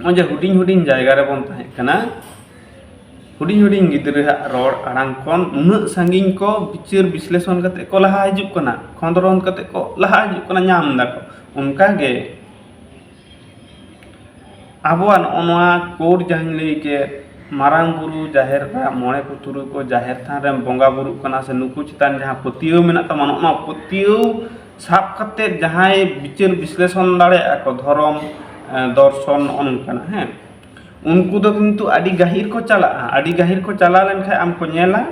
ᱱᱚᱜᱼᱚᱭ ᱡᱮ ᱦᱩᱰᱤᱧ ᱦᱩᱰᱤᱧ ᱡᱟᱭᱜᱟ ᱨᱮᱵᱚᱱ ᱛᱟᱦᱮᱸ ᱠᱟᱱᱟ, ᱦᱩᱰᱤᱧ ᱦᱩᱰᱤᱧ ᱜᱤᱫᱽᱨᱟᱹᱣᱟᱜ ᱨᱚᱲ ᱟᱲᱟᱝ ᱠᱷᱚᱱ ᱩᱱᱟᱹᱜ ᱥᱟᱺᱜᱤᱧ ᱠᱚ ᱵᱤᱪᱟᱹᱨ ᱵᱤᱥᱞᱮᱥᱚᱱ ᱠᱟᱛᱮ ᱠᱚ ᱞᱟᱦᱟ ᱦᱤᱡᱩᱜ ᱠᱟᱱᱟ, ᱠᱷᱚᱸᱫᱽᱨᱚᱸᱫᱽ ᱠᱟᱛᱮ ᱠᱚ ᱞᱟᱦᱟ ᱦᱤᱡᱩᱜ ᱠᱟᱱᱟ, ᱧᱟᱢ ᱫᱟᱠᱚ᱾ ᱚᱱᱠᱟ ᱜᱮ ᱟᱵᱚᱣᱟᱜ ᱱᱚᱜᱼᱚ ᱱᱚᱣᱟ ᱠᱳᱰ ᱡᱟᱦᱟᱸᱧ ᱞᱟᱹᱭ ᱠᱮᱫ, ᱢᱟᱨᱟᱝ ᱵᱩᱨᱩ, ᱡᱟᱦᱮᱨ ᱮᱨᱟ, ᱢᱚᱬᱮ ᱠᱚ ᱛᱩᱨᱩᱭ ᱠᱚ, ᱡᱟᱦᱮᱨ ᱛᱷᱟᱱ ᱨᱮᱢ ᱵᱚᱸᱜᱟ ᱵᱩᱨᱩᱜ ᱠᱟᱱᱟ, ᱥᱮ ᱱᱩᱠᱩ ᱪᱮᱛᱟᱱ ᱡᱟᱦᱟᱸ ᱯᱟᱹᱛᱭᱟᱹᱣ ᱢᱮᱱᱟᱜ ᱛᱟᱢᱟ, ᱱᱚᱜᱼᱚ ᱱᱚᱣᱟ ᱯᱟᱹᱛᱭᱟᱹᱣ ᱥᱟᱵ ᱠᱟᱛᱮ ᱡᱟᱦᱟᱸᱭ ᱵᱤᱪᱟᱹᱨ ᱵᱤᱥᱞᱮᱥᱚᱱ ᱫᱟᱲᱮᱭᱟᱜᱼᱟ ᱠᱚ, ᱫᱷᱚᱨᱚᱢ, ᱮ, ᱫᱚᱨᱥᱚᱱ, ᱱᱚᱜᱼᱚ ᱱᱚᱝᱠᱟᱱᱟᱜ, ᱦᱮᱸ, ᱩᱱᱠᱩ ᱫᱚ ᱠᱤᱱᱛᱩ ᱟᱹᱰᱤ ᱜᱟᱹᱦᱤᱨ ᱠᱚ ᱪᱟᱞᱟᱜᱼᱟ᱾ ᱟᱹᱰᱤ ᱜᱟᱹᱦᱤᱨ ᱠᱚ ᱪᱟᱞᱟᱣ ᱞᱮᱱᱠᱷᱟᱱ ᱟᱢ ᱠᱚ ᱧᱮᱞᱟ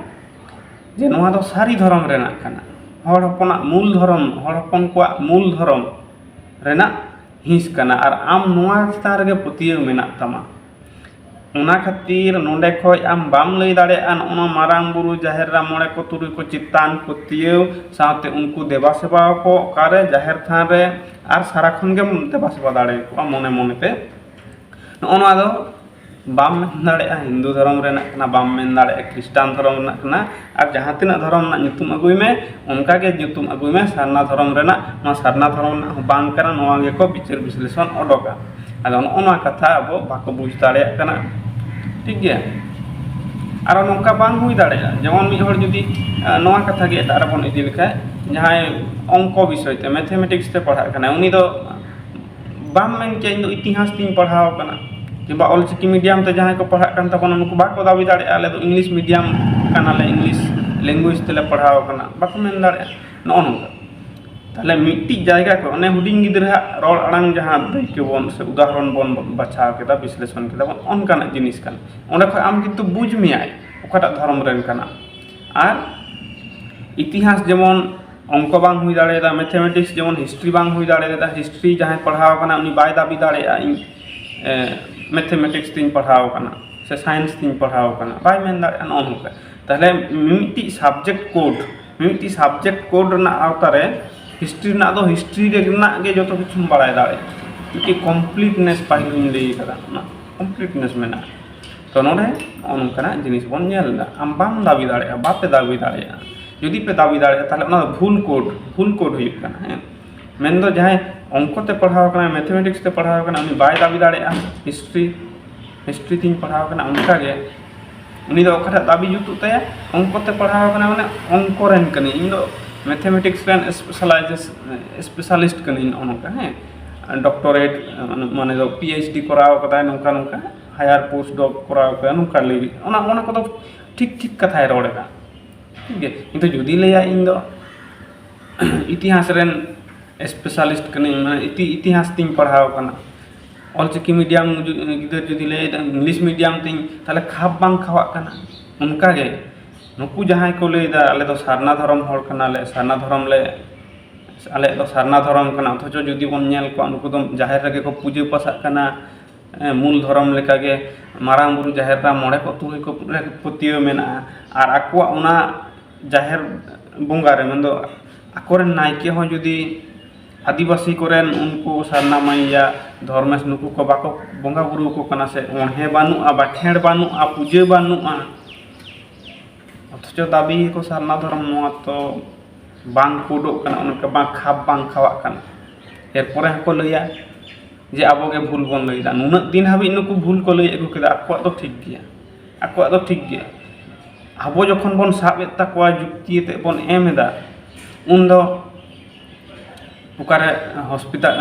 ᱡᱮ ᱱᱚᱣᱟ ᱫᱚ ᱥᱟᱹᱨᱤ ᱫᱷᱚᱨᱚᱢ ᱨᱮᱱᱟᱜ ᱠᱟᱱᱟ, ᱦᱚᱲ ᱦᱚᱯᱚᱱᱟᱜ ᱢᱩᱞ ᱫᱷᱚᱨᱚᱢ, ᱦᱚᱲ ᱦᱚᱯᱚᱱ ᱠᱚᱣᱟᱜ ᱢᱩᱞ ᱫᱷᱚᱨᱚᱢ ᱨᱮᱱᱟᱜ ᱦᱤᱸᱥ ᱠᱟᱱᱟ, ᱟᱨ ᱟᱢ ᱱᱚᱣᱟ ᱪᱮᱛᱟᱱ ᱨᱮᱜᱮ ᱯᱟᱹᱛᱭᱟᱹᱣ ᱢᱮᱱᱟᱜ ᱛᱟᱢᱟ᱾ ᱚᱱᱟ ᱠᱷᱟᱹᱛᱤᱨ ᱱᱚᱰᱮ ᱠᱷᱚᱡ ᱟᱢ ᱵᱟᱢ ᱞᱟᱹᱭ ᱫᱟᱲᱮᱭᱟᱜᱼᱟ, ᱱᱚᱜᱼᱚ ᱱᱚᱣᱟ ᱢᱟᱨᱟᱝ ᱵᱩᱨᱩ, ᱡᱟᱦᱮᱨ ᱮᱨᱟ, ᱢᱚᱬᱮ ᱠᱚ ᱛᱩᱨᱩᱭ ᱠᱚ ᱪᱮᱛᱟᱱ ᱯᱟᱹᱛᱭᱟᱹᱣ ᱥᱟᱶᱛᱮ ᱩᱱᱠᱩ ᱫᱮᱵᱟ ᱥᱮᱵᱟ ᱠᱚ ᱚᱠᱟᱨᱮ, ᱡᱟᱦᱮᱨ ᱛᱷᱟᱱ ᱨᱮ, ᱟᱨ ᱥᱟᱨᱟᱠᱷᱚᱱ ᱜᱮᱢ ᱫᱮᱵᱟ ᱥᱮᱵᱟ ᱫᱟᱲᱮᱭᱟᱠᱚᱣᱟ ᱢᱚᱱᱮ ᱢᱚᱱᱮᱛᱮ᱾ ᱱᱚᱜᱼᱚ ᱱᱚᱣᱟ ᱫᱚ ᱵᱟᱢ ᱢᱮᱱ ᱫᱟᱲᱮᱭᱟᱜᱼᱟ ᱦᱤᱱᱫᱩ ᱫᱷᱚᱨᱚᱢ ᱨᱮᱱᱟᱜ ᱠᱟᱱᱟ, ᱵᱟᱢ ᱢᱮᱱ ᱫᱟᱲᱮᱭᱟᱜᱼᱟ ᱠᱷᱨᱤᱥᱴᱟᱱ ᱫᱷᱚᱨᱚᱢ ᱨᱮᱱᱟᱜ ᱠᱟᱱᱟ, ᱟᱨ ᱡᱟᱦᱟᱸ ᱛᱤᱱᱟᱹᱜ ᱫᱷᱚᱨᱚᱢ ᱨᱮᱱᱟᱜ ᱧᱩᱛᱩᱢ ᱟᱹᱜᱩᱭ ᱢᱮ, ᱚᱱᱠᱟ ᱜᱮ ᱧᱩᱛᱩᱢ ᱟᱹᱜᱩᱭ ᱢᱮ ᱥᱟᱨᱱᱟ ᱫᱷᱚᱨᱚᱢ ᱨᱮᱱᱟᱜ, ᱱᱚᱣᱟ ᱥᱟᱨᱱᱟ ᱫᱷᱚᱨᱚᱢ ᱨᱮᱱᱟᱜ ᱦᱚᱸ ᱵᱟᱝ ᱠᱟᱱᱟ, ᱱᱚᱣᱟ ᱜᱮᱠᱚ ᱵᱤᱪᱟᱹᱨ ᱵᱤᱥᱞᱮᱥᱚᱱ ᱚᱰᱚᱠᱟ᱾ ᱟᱫᱚ ᱱᱚᱜᱼᱚ ᱱᱚᱣᱟ ᱠᱟᱛᱷᱟ ᱟᱵᱚ ᱵᱟᱠᱚ ᱵᱩᱡᱽ ᱫᱟᱲᱮᱭᱟᱜ ᱠᱟᱱᱟ, ᱴᱷᱤᱠ ᱜᱮᱭᱟ᱾ ᱟᱨᱚ ᱱᱚᱝᱠᱟ ᱵᱟᱝ ᱦᱩᱭ ᱫᱟᱲᱮᱭᱟᱜᱼᱟ, ᱡᱮᱢᱚᱱ ᱢᱤᱫ ᱦᱚᱲ ᱡᱩᱫᱤ, ᱟᱸ, ᱱᱚᱣᱟ ᱠᱟᱛᱷᱟ ᱜᱮ ᱮᱴᱟᱜ ᱨᱮᱵᱚᱱ ᱤᱫᱤ ᱞᱮᱠᱷᱟᱡ, ᱡᱟᱦᱟᱸᱭ ᱚᱝᱠᱚ ᱵᱤᱥᱚᱭ ᱛᱮ, ᱢᱮᱛᱷᱮᱢᱮᱴᱤᱠᱥ ᱛᱮ ᱯᱟᱲᱦᱟᱜ ᱠᱟᱱᱟᱭ, ᱩᱱᱤ ᱫᱚ ᱵᱟᱢ ᱢᱮᱱ ᱠᱮᱭᱟ, "ᱤᱧ ᱫᱚ ᱤᱛᱤᱦᱟᱥ ᱛᱤᱧ ᱯᱟᱲᱦᱟᱣ ᱟᱠᱟᱱᱟ", ᱠᱤᱝᱵᱟ ᱚᱞᱪᱤᱠᱤ ᱢᱤᱰᱤᱭᱟᱢ ᱛᱮ ᱡᱟᱦᱟᱸᱭ ᱠᱚ ᱯᱟᱲᱦᱟᱜ ᱠᱟᱱ ᱛᱟᱵᱚᱱᱟ, ᱱᱩᱠᱩ ᱵᱟᱠᱚ ᱫᱟᱹᱵᱤ ᱫᱟᱲᱮᱭᱟᱜᱼᱟ, "ᱟᱞᱮ ᱫᱚ ᱤᱝᱞᱤᱥ ᱢᱤᱰᱤᱭᱟᱢ ᱠᱟᱱᱟᱞᱮ, ᱤᱝᱞᱤᱥ ᱞᱮᱝᱜᱩᱭᱮᱡᱽ ᱛᱮᱞᱮ ᱯᱟᱲᱦᱟᱣ ᱟᱠᱟᱱᱟ", ᱵᱟᱠᱚ ᱢᱮᱱ ᱫᱟᱲᱮᱭᱟᱜᱼᱟ᱾ ᱱᱚᱜᱼᱚ ᱱᱚᱝᱠᱟ᱾ ᱛᱟᱦᱞᱮ ᱢᱤᱫᱴᱤᱡ ᱡᱟᱭᱜᱟ ᱠᱷᱚᱱ ᱚᱱᱮ ᱦᱩᱰᱤᱧ ᱜᱤᱫᱽᱨᱟᱹᱣᱟᱜ ᱨᱚᱲ ᱟᱲᱟᱝ ᱡᱟᱦᱟᱸ ᱫᱟᱹᱭᱠᱟᱹ ᱵᱚᱱ ᱥᱮ ᱩᱫᱟᱦᱚᱨᱚᱱ ᱵᱚᱱ ᱵᱟᱪᱷᱟᱣ ᱠᱮᱫᱟ, ᱵᱤᱥᱞᱮᱥᱚᱱ ᱠᱮᱫᱟ ᱵᱚᱱ, ᱚᱱᱠᱟᱱᱟᱜ ᱡᱤᱱᱤᱥ ᱠᱟᱱᱟ᱾ ᱚᱸᱰᱮ ᱠᱷᱚᱱ ᱟᱢ ᱠᱤᱱᱛᱩ ᱵᱩᱡᱽ ᱢᱮᱭᱟᱭ ᱚᱠᱟᱴᱟᱜ ᱫᱷᱚᱨᱚᱢ ᱨᱮᱱ ᱠᱟᱱᱟ᱾ ᱟᱨ ᱤᱛᱤᱦᱟᱥ ᱡᱮᱢᱚᱱ ᱚᱝᱠᱚ ᱵᱟᱝ ᱦᱩᱭ ᱫᱟᱲᱮᱭᱟᱫᱟ, ᱢᱮᱛᱷᱮᱢᱮᱴᱤᱠᱥ ᱡᱮᱢᱚᱱ ᱦᱤᱥᱴᱨᱤ ᱵᱟᱝ ᱦᱩᱭ ᱫᱟᱲᱮᱭᱟᱫᱟ, ᱦᱤᱥᱴᱨᱤ ᱡᱟᱦᱟᱸᱭ ᱯᱟᱲᱦᱟᱣ ᱠᱟᱱᱟ ᱩᱱᱤ ᱵᱟᱭ ᱫᱟᱹᱵᱤ ᱫᱟᱲᱮᱭᱟᱜᱼᱟ, "ᱤᱧ, ᱮ, ᱢᱮᱛᱷᱮᱢᱮᱴᱤᱠᱥ ᱛᱤᱧ ᱯᱟᱲᱦᱟᱣ ᱠᱟᱱᱟ ᱥᱮ ᱥᱟᱭᱮᱱᱥ ᱛᱤᱧ ᱯᱟᱲᱦᱟᱣ ᱠᱟᱱᱟ", ᱵᱟᱭ ᱢᱮᱱ ᱫᱟᱲᱮᱭᱟᱜᱼᱟ᱾ ᱱᱚᱜᱼᱚ ᱱᱚᱝᱠᱟ᱾ ᱛᱟᱦᱞᱮ ᱢᱤᱢᱤᱫᱴᱤᱡ ᱥᱟᱵᱡᱮᱠᱴ ᱠᱳᱰ, ᱢᱤᱢᱤᱫᱴᱤᱡ ᱥᱟᱵᱡᱮᱠᱴ ᱠᱳᱰ ᱨᱮᱱᱟᱜ ᱟᱣᱛᱟ ᱨᱮ ᱦᱤᱥᱴᱨᱤ ᱨᱮᱱᱟᱜ ᱫᱚ ᱦᱤᱥᱴᱨᱤ ᱨᱮᱱᱟᱜ ᱜᱮ ᱡᱚᱛᱚ ᱠᱤᱪᱷᱩᱢ ᱵᱟᱲᱟᱭ ᱫᱟᱲᱮᱭᱟᱜᱼᱟ᱾ ᱢᱤᱫᱴᱤᱡ ᱠᱚᱢᱯᱞᱤᱴᱱᱮᱥ, ᱯᱟᱹᱦᱤᱞ ᱤᱧ ᱞᱟᱹᱭ ᱠᱟᱫᱟ, ᱚᱱᱟ ᱠᱚᱢᱯᱞᱤᱴᱱᱮᱥ ᱢᱮᱱᱟᱜᱼᱟ᱾ ᱛᱚ ᱱᱚᱰᱮ ᱱᱚᱜᱼᱚ ᱱᱚᱝᱠᱟᱱᱟᱜ ᱡᱤᱱᱤᱥ ᱵᱚᱱ ᱧᱮᱞ ᱮᱫᱟ᱾ ᱟᱢ ᱵᱟᱢ ᱫᱟᱹᱵᱤ ᱫᱟᱲᱮᱭᱟᱜᱼᱟ, ᱵᱟᱯᱮ ᱫᱟᱹᱵᱤ ᱫᱟᱲᱮᱭᱟᱜᱼᱟ᱾ ᱡᱩᱫᱤ ᱯᱮ ᱫᱟᱹᱵᱤ ᱫᱟᱲᱮᱭᱟᱜᱼᱟ, ᱛᱟᱦᱞᱮ ᱚᱱᱟ ᱫᱚ ᱵᱷᱩᱞ ᱠᱳᱰ, ᱵᱷᱩᱞ ᱠᱳᱰ ᱦᱩᱭᱩᱜ ᱠᱟᱱᱟ, ᱦᱮᱸ᱾ ᱢᱮᱱᱫᱚ ᱡᱟᱦᱟᱸᱭ ᱚᱝᱠᱚ ᱛᱮ ᱯᱟᱲᱦᱟᱣ ᱠᱟᱱᱟᱭ, ᱢᱮᱛᱷᱮᱢᱮᱴᱤᱠᱥ ᱛᱮ ᱯᱟᱲᱦᱟᱣ ᱠᱟᱱᱟ, ᱩᱱᱤ ᱵᱟᱭ ᱫᱟᱹᱵᱤ ᱫᱟᱲᱮᱭᱟᱜᱼᱟ ᱦᱤᱥᱴᱨᱤ, ᱦᱤᱥᱴᱨᱤ ᱛᱤᱧ ᱯᱟᱲᱦᱟᱣ ᱠᱟᱱᱟ, ᱚᱱᱠᱟᱜᱮ ᱩᱱᱤ ᱫᱚ ᱚᱠᱟᱴᱟᱜ ᱫᱟᱹᱵᱤ ᱡᱩᱛᱩᱜ ᱛᱟᱭᱟ? ᱚᱝᱠᱚ ᱛᱮ ᱯᱟᱲᱦᱟᱣ ᱠᱟᱱᱟ ᱢᱟᱱᱮ ᱚᱝᱠᱚ ᱨᱮᱱ ᱠᱟᱹᱱᱟᱹᱧ, ᱤᱧ ᱫᱚ ᱢᱮᱛᱷᱮᱢᱮᱴᱤᱠᱥ ᱨᱮᱱ ᱥᱯᱮᱥᱟᱞᱟᱭᱡᱮᱥ, ᱥᱯᱮᱥᱟᱞᱤᱥᱴ ᱠᱟᱹᱱᱟᱹᱧ, ᱱᱚᱜᱼᱚ ᱱᱚᱝᱠᱟ, ᱦᱮᱸ᱾ ᱰᱚᱠᱴᱚᱨᱮᱴ, ᱢᱟᱱᱮ ᱫᱚ ᱯᱤ ᱮᱭᱤᱪ ᱰᱤ ᱠᱚᱨᱟᱣ ᱠᱟᱫᱟᱭ, ᱱᱚᱝᱠᱟ ᱱᱚᱝᱠᱟ᱾ ᱦᱟᱭᱟᱨ ᱯᱳᱥᱴ ᱰᱚᱠ ᱠᱚᱨᱟᱣ ᱯᱮ, ᱱᱚᱝᱠᱟ ᱞᱟᱹᱭ, ᱚᱱᱟ ᱚᱱᱟ ᱠᱚᱫᱚ ᱴᱷᱤᱠ ᱴᱷᱤᱠ ᱠᱟᱛᱷᱟᱭ ᱨᱚᱲ ᱮᱫᱟ, ᱴᱷᱤᱠ ᱜᱮ᱾ ᱠᱤᱱᱛᱩ ᱡᱩᱫᱤ ᱞᱟᱹᱭᱟ ᱤᱧ ᱫᱚ ᱤᱛᱤᱦᱟᱥ ᱨᱮᱱ ᱥᱯᱮᱥᱟᱞᱤᱥᱴ ᱠᱟᱹᱱᱟᱹᱧ, ᱢᱟᱱᱮ ᱤᱛᱤ ᱤᱛᱤᱦᱟᱥ ᱛᱤᱧ ᱯᱟᱲᱦᱟᱣ ᱠᱟᱱᱟ, ᱚᱞᱪᱤᱠᱤ ᱢᱤᱰᱤᱭᱟᱢ ᱜᱤᱫᱟᱹᱨ ᱡᱩᱫᱤ ᱞᱟᱹᱭ ᱮᱫᱟ ᱤᱝᱞᱤᱥ ᱢᱤᱰᱤᱭᱟᱢ ᱛᱤᱧ, ᱛᱟᱦᱚᱞᱮ ᱠᱷᱟᱯ ᱵᱟᱝ ᱠᱷᱟᱣᱟᱜ ᱠᱟᱱᱟ᱾ ᱚᱱᱠᱟᱜᱮ ᱱᱩᱠᱩ ᱡᱟᱦᱟᱸᱭ ᱠᱚ ᱞᱟᱹᱭ ᱮᱫᱟ ᱟᱞᱮ ᱫᱚ ᱥᱟᱨᱱᱟ ᱫᱷᱚᱨᱚᱢ ᱦᱚᱲ ᱠᱟᱱᱟᱞᱮ, ᱥᱟᱨᱱᱟ ᱫᱷᱚᱨᱚᱢ ᱞᱮ ᱟᱞᱮᱭᱟᱜ ᱫᱚ ᱥᱟᱨᱱᱟ ᱫᱷᱚᱨᱚᱢ ᱠᱟᱱᱟ, ᱚᱛᱷᱚᱪᱚ ᱡᱩᱫᱤ ᱵᱚᱱ ᱧᱮᱞ ᱠᱚᱣᱟ ᱱᱩᱠᱩ ᱫᱚ ᱡᱟᱦᱮᱨ ᱨᱮᱜᱮ ᱠᱚ ᱯᱩᱡᱟᱹ ᱯᱟᱥᱟᱜ ᱠᱟᱱᱟ, ᱮ, ᱢᱩᱞ ᱫᱷᱚᱨᱚᱢ ᱞᱮᱠᱟᱜᱮ ᱢᱟᱨᱟᱝ ᱵᱩᱨᱩ ᱡᱟᱦᱮᱨ ᱮᱨᱟ ᱢᱚᱬᱮ ᱠᱚ ᱛᱩᱨᱩᱭ ᱠᱚ ᱨᱮ ᱯᱟᱹᱛᱭᱟᱹᱣ ᱢᱮᱱᱟᱜᱼᱟ᱾ ᱟᱨ ᱟᱠᱚᱣᱟᱜ ᱚᱱᱟ ᱡᱟᱦᱮᱨ ᱵᱚᱸᱜᱟ ᱨᱮ, ᱢᱮᱱᱫᱚ ᱟᱠᱚᱨᱮᱱ ᱱᱟᱭᱠᱮ ᱦᱚᱸ ᱡᱩᱫᱤ ᱟᱹᱫᱤᱵᱟᱹᱥᱤ ᱠᱚᱨᱮᱱ ᱩᱱᱠᱩ ᱥᱟᱨᱱᱟ ᱢᱟᱹᱭᱭᱟ ᱫᱷᱚᱨᱢᱮᱥ ᱱᱩᱠᱩ ᱠᱚ ᱵᱟᱠᱚ ᱵᱚᱸᱜᱟ ᱵᱩᱨᱩ ᱟᱠᱚ ᱠᱟᱱᱟ, ᱥᱮ ᱚᱬᱦᱮ ᱵᱟᱹᱱᱩᱜᱼᱟ, ᱵᱟᱠᱷᱮᱲ ᱵᱟᱹᱱᱩᱜᱼᱟ, ᱯᱩᱡᱟᱹ ᱵᱟᱹᱱᱩᱜᱼᱟ, ᱚᱛᱷᱚᱪᱚ ᱫᱟᱹᱵᱤ ᱜᱮᱠᱚ ᱥᱟᱨᱱᱟ ᱫᱷᱚᱨᱚᱢ, ᱱᱚᱣᱟ ᱛᱚ ᱵᱟᱝ ᱠᱳᱰᱚᱜ ᱠᱟᱱᱟ, ᱚᱱᱠᱟ ᱵᱟᱝ ᱠᱷᱟᱯ ᱵᱟᱝ ᱠᱷᱟᱣᱟᱜ ᱠᱟᱱᱟ᱾ ᱮᱨᱯᱚᱨᱮ ᱦᱚᱸᱠᱚ ᱞᱟᱹᱭᱟ ᱡᱮ ᱟᱵᱚ ᱜᱮ ᱵᱷᱩᱞ ᱵᱚᱱ ᱞᱟᱹᱭᱫᱟ᱾ ᱱᱩᱱᱟᱹᱜ ᱫᱤᱱ ᱦᱟᱹᱵᱤᱡ ᱱᱩᱠᱩ ᱵᱷᱩᱞ ᱠᱚ ᱞᱟᱹᱭ ᱟᱹᱜᱩ ᱠᱮᱫᱟ, ᱟᱠᱚᱣᱟᱜ ᱫᱚ ᱴᱷᱤᱠ ᱜᱮᱭᱟ, ᱟᱠᱚᱣᱟᱜ ᱫᱚ ᱴᱷᱤᱠ ᱜᱮᱭᱟ᱾ ᱟᱵᱚ ᱡᱚᱠᱷᱚᱱ ᱵᱚᱱ ᱥᱟᱵ ᱮᱫ ᱛᱟᱠᱚᱣᱟ, ᱡᱩᱠᱛᱤ ᱟᱛᱮᱫ ᱵᱚᱱ ᱮᱢ ᱮᱫᱟ, ᱩᱱᱫᱚ ᱚᱠᱟᱨᱮ ᱦᱚᱥᱯᱤᱴᱟᱞ,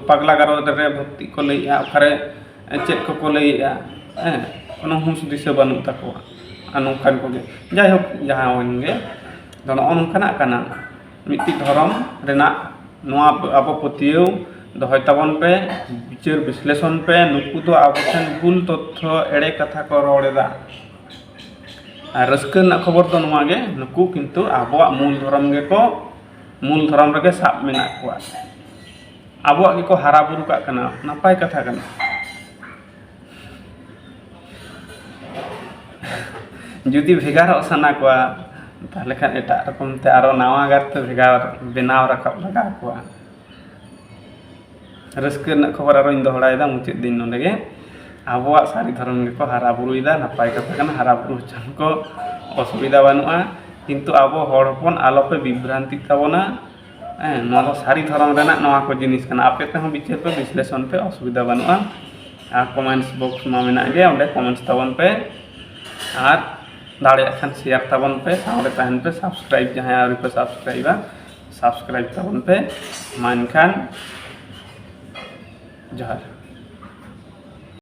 ᱯᱟᱜᱽᱞᱟ ᱜᱟᱨᱚ ᱨᱮ ᱵᱷᱚᱨᱛᱤ ᱠᱚ ᱞᱟᱹᱭᱮᱜᱼᱟ, ᱚᱠᱟᱨᱮ ᱪᱮᱫ ᱠᱚᱠᱚ ᱞᱟᱹᱭᱮᱜᱼᱟ, ᱦᱮᱸ, ᱠᱳᱱᱳ ᱦᱩᱸᱥ ᱫᱤᱥᱟᱹ ᱵᱟᱹᱱᱩᱜ ᱛᱟᱠᱚᱣᱟ᱾ ᱟᱨ ᱱᱚᱝᱠᱟᱱ ᱠᱚᱜᱮ, ᱡᱟᱭᱦᱳᱠ, ᱡᱟᱦᱟᱸ ᱜᱮ, ᱫᱚ ᱱᱚᱜᱼᱚ ᱱᱚᱝᱠᱟᱱᱟᱜ ᱠᱟᱱᱟ ᱢᱤᱫᱴᱤᱡ ᱫᱷᱚᱨᱚᱢ ᱨᱮᱱᱟᱜ᱾ ᱱᱚᱣᱟ ᱟᱵᱚ ᱯᱟᱹᱛᱭᱟᱹᱣ ᱫᱚᱦᱚᱭ ᱛᱟᱵᱚᱱ ᱯᱮ, ᱵᱤᱪᱟᱹᱨ ᱵᱤᱥᱞᱮᱥᱚᱱ ᱯᱮ, ᱱᱩᱠᱩ ᱫᱚ ᱟᱵᱚ ᱴᱷᱮᱱ ᱵᱷᱩᱞ ᱛᱚᱛᱛᱷᱚ, ᱮᱲᱮ ᱠᱟᱛᱷᱟ ᱠᱚ ᱨᱚᱲ ᱮᱫᱟ᱾ ᱟᱨ ᱨᱟᱹᱥᱠᱟᱹ ᱨᱮᱱᱟᱜ ᱠᱷᱚᱵᱚᱨ ᱫᱚ ᱱᱚᱣᱟ ᱜᱮ, ᱱᱩᱠᱩ ᱠᱤᱱᱛᱩ ᱟᱵᱚᱣᱟᱜ ᱢᱩᱞ ᱫᱷᱚᱨᱚᱢ ᱜᱮᱠᱚ, ᱢᱩᱞ ᱫᱷᱚᱨᱚᱢ ᱨᱮᱜᱮ ᱥᱟᱵ ᱢᱮᱱᱟᱜ ᱠᱚᱣᱟ᱾ ᱟᱵᱚᱣᱟᱜ ᱜᱮᱠᱚ ᱦᱟᱨᱟ ᱵᱩᱨᱩ ᱠᱟᱜ ᱠᱟᱱᱟ, ᱱᱟᱯᱟᱭ ᱠᱟᱛᱷᱟ ᱠᱟᱱᱟ᱾ ᱡᱩᱫᱤ ᱵᱷᱮᱜᱟᱨᱚᱜ ᱥᱟᱱᱟ ᱠᱚᱣᱟ, ᱛᱟᱦᱚᱞᱮ ᱠᱷᱟᱱ ᱮᱴᱟᱜ ᱨᱚᱠᱚᱢ ᱛᱮ ᱟᱨᱚ ᱱᱟᱣᱟ ᱜᱟᱨᱛᱮ ᱵᱷᱮᱜᱟᱨ ᱵᱮᱱᱟᱣ ᱨᱟᱠᱟᱵ ᱞᱟᱜᱟᱣ ᱠᱚᱣᱟ᱾ ᱨᱟᱹᱥᱠᱟᱹ ᱨᱮᱱᱟᱜ ᱠᱷᱚᱵᱚᱨ ᱟᱨᱚᱧ ᱫᱚᱦᱲᱟᱭᱮᱫᱟ, ᱢᱩᱪᱟᱹᱫ ᱫᱤᱱ ᱱᱚᱰᱮ ᱜᱮ᱾ ᱟᱵᱚᱣᱟᱜ ᱥᱟᱹᱨᱤ ᱫᱷᱚᱨᱚᱢ ᱜᱮᱠᱚ ᱦᱟᱨᱟ ᱵᱩᱨᱩᱭᱮᱫᱟ, ᱱᱟᱯᱟᱭ ᱠᱟᱛᱷᱟ ᱠᱟᱱᱟ, ᱦᱟᱨᱟ ᱵᱩᱨᱩ ᱦᱚᱪᱚᱱ ᱠᱚ, ᱚᱥᱩᱵᱤᱫᱷᱟ ᱵᱟᱹᱱᱩᱜᱼᱟ᱾ ᱠᱤᱱᱛᱩ ᱟᱵᱚ ᱦᱚᱲ ᱦᱚᱯᱚᱱ ᱟᱞᱚᱯᱮ ᱵᱤᱵᱷᱨᱟᱱᱛᱤᱜ ᱛᱟᱵᱚᱱᱟ᱾ ᱦᱮᱸ, ᱱᱚᱣᱟ ᱫᱚ ᱥᱟᱹᱨᱤ ᱫᱷᱚᱨᱚᱢ ᱨᱮᱱᱟᱜ ᱱᱚᱣᱟ ᱠᱚ ᱡᱤᱱᱤᱥ ᱠᱟᱱᱟ᱾ ᱟᱯᱮ ᱛᱮᱦᱚᱸ ᱵᱤᱪᱟᱹᱨ ᱯᱮ, ᱵᱤᱥᱞᱮᱥᱚᱱ ᱯᱮ, ᱚᱥᱩᱵᱤᱫᱷᱟ ᱵᱟᱹᱱᱩᱜᱼᱟ᱾ ᱟᱨ ᱠᱚᱢᱮᱱᱴᱥ ᱵᱚᱠᱥ ᱢᱟ ᱢᱮᱱᱟᱜ ᱜᱮ, ᱚᱸᱰᱮ ᱠᱚᱢᱮᱱᱴᱥ ᱛᱟᱵᱚᱱ ᱯᱮ᱾ ᱟᱨ ᱫᱟᱲᱮᱭᱟᱜ ᱠᱷᱟᱱ ᱥᱮᱭᱟᱨ ᱛᱟᱵᱚᱱ ᱯᱮ, ᱥᱟᱶᱨᱮ ᱛᱟᱦᱮᱱ ᱯᱮ, ᱥᱟᱵᱥᱠᱨᱟᱭᱤᱵ ᱡᱟᱦᱟᱸᱭ ᱟᱹᱣᱨᱤ ᱯᱮ ᱥᱟᱵᱥᱠᱨᱟᱭᱤᱵᱟ, ᱥᱟᱵᱥᱠᱨᱟᱭᱤᱵ ᱛᱟᱵᱚᱱ ᱯᱮ᱾ ᱢᱟ ᱮᱱᱠᱷᱟᱱ ᱡᱚᱦᱟᱨ᱾